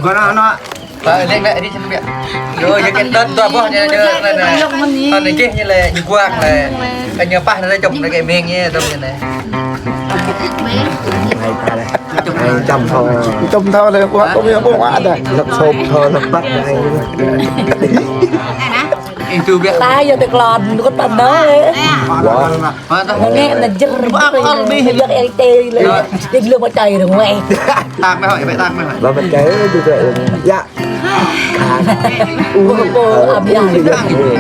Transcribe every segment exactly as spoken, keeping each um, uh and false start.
Kơ anŭn, anŭn. Ba, lĕ bĕ, đi chân bĕ. Yo, yo, cái tết tua boh ñu, ñu, anai, anai. Anai, anai, čih ñu lĕ, ñu guak lĕ. Kơ ñu pah anai, čŏng anai, cái miếng ñu, tŏng ñu anai. Čăm thâo. Čăm thâo lĕ, wă, tŏng ñu, wă, wă, ada. Lăp sop thâo, lăp băt anai. Itu bĕ. Ta yo tơ klon, kơ ta nơ. Wă. Wă, ta. Nge, na jơr, jơr, jơr, el tê lĕ. Yo. Jơr lơ ma čai rơng wĕ. Tak meh, wă, tak meh, wă. Lă ma čai, ơ, tu, tu. Ya. Ui, ui, ui, ui.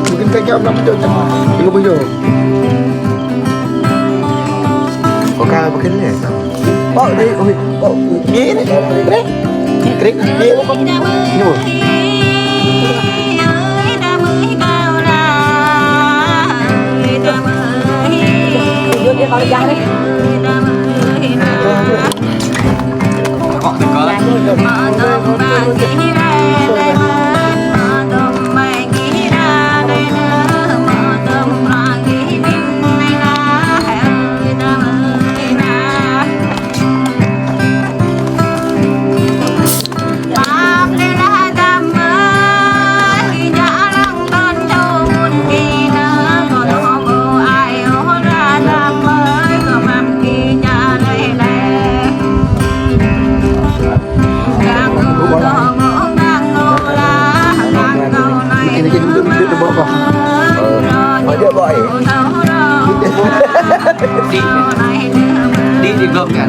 Mungkin pegang berapa jauh cuma? Tiga puluh jauh. Kok kalah begini? Pok, ui, ui, pok, ui. Gini, gini. Krik, krik, krik. Ini, Bu. Đi, đi, đi gốc cả.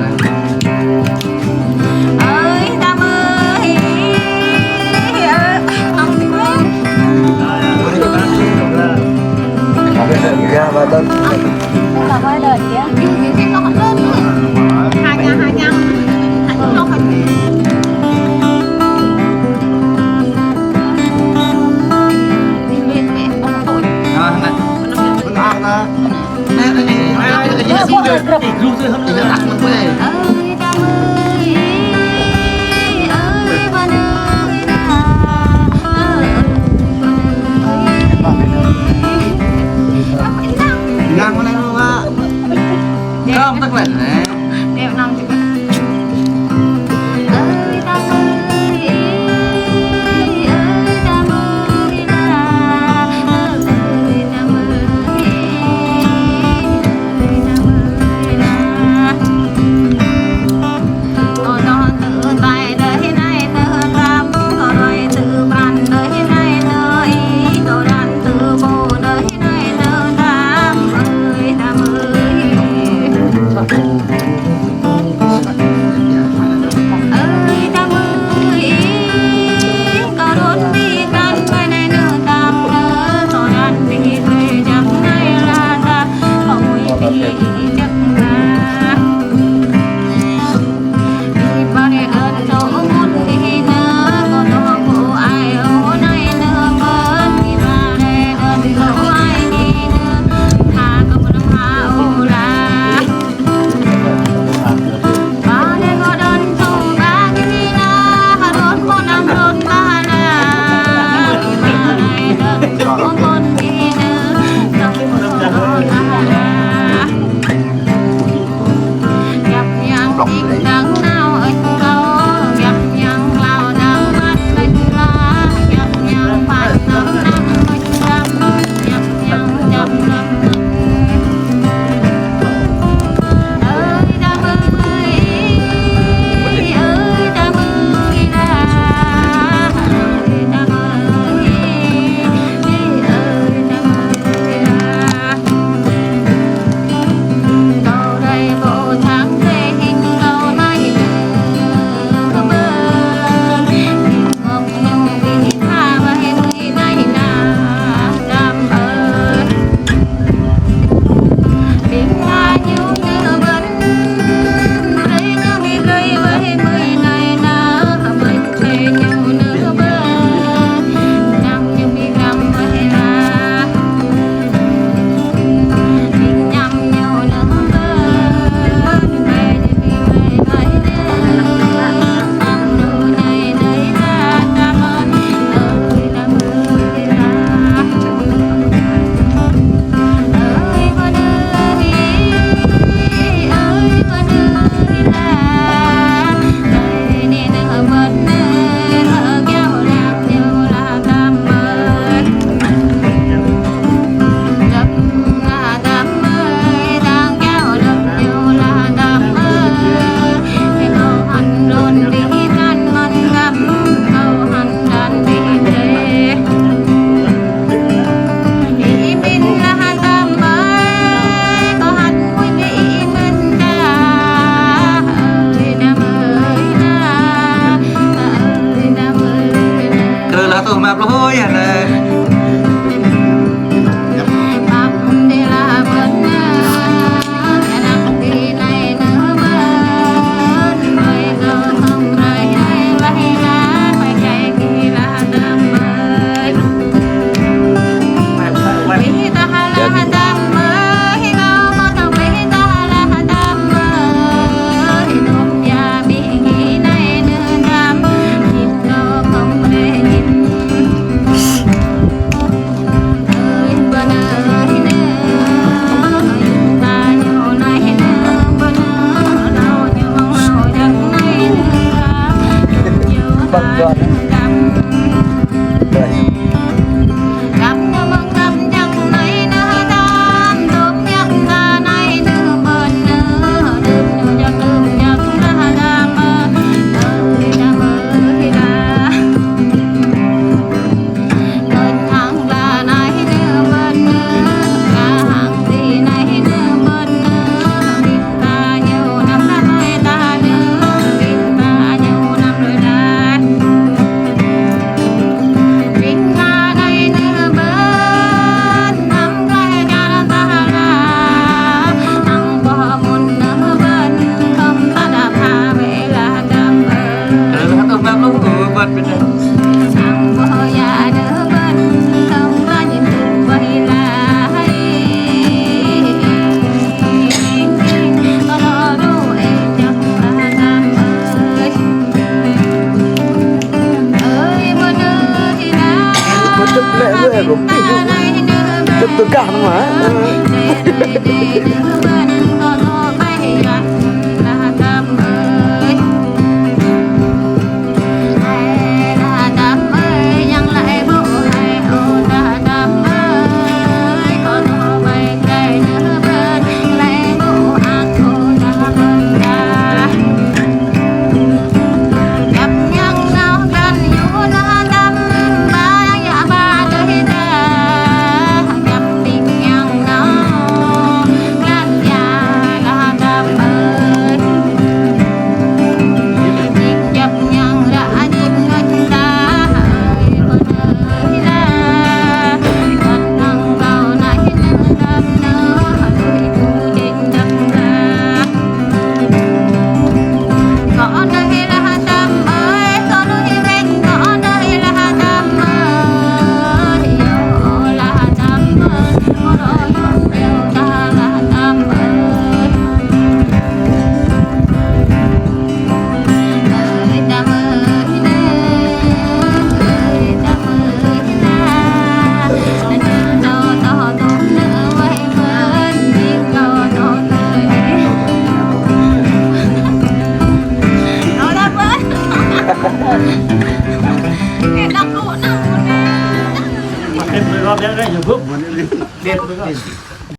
Tơgah mơ̆n.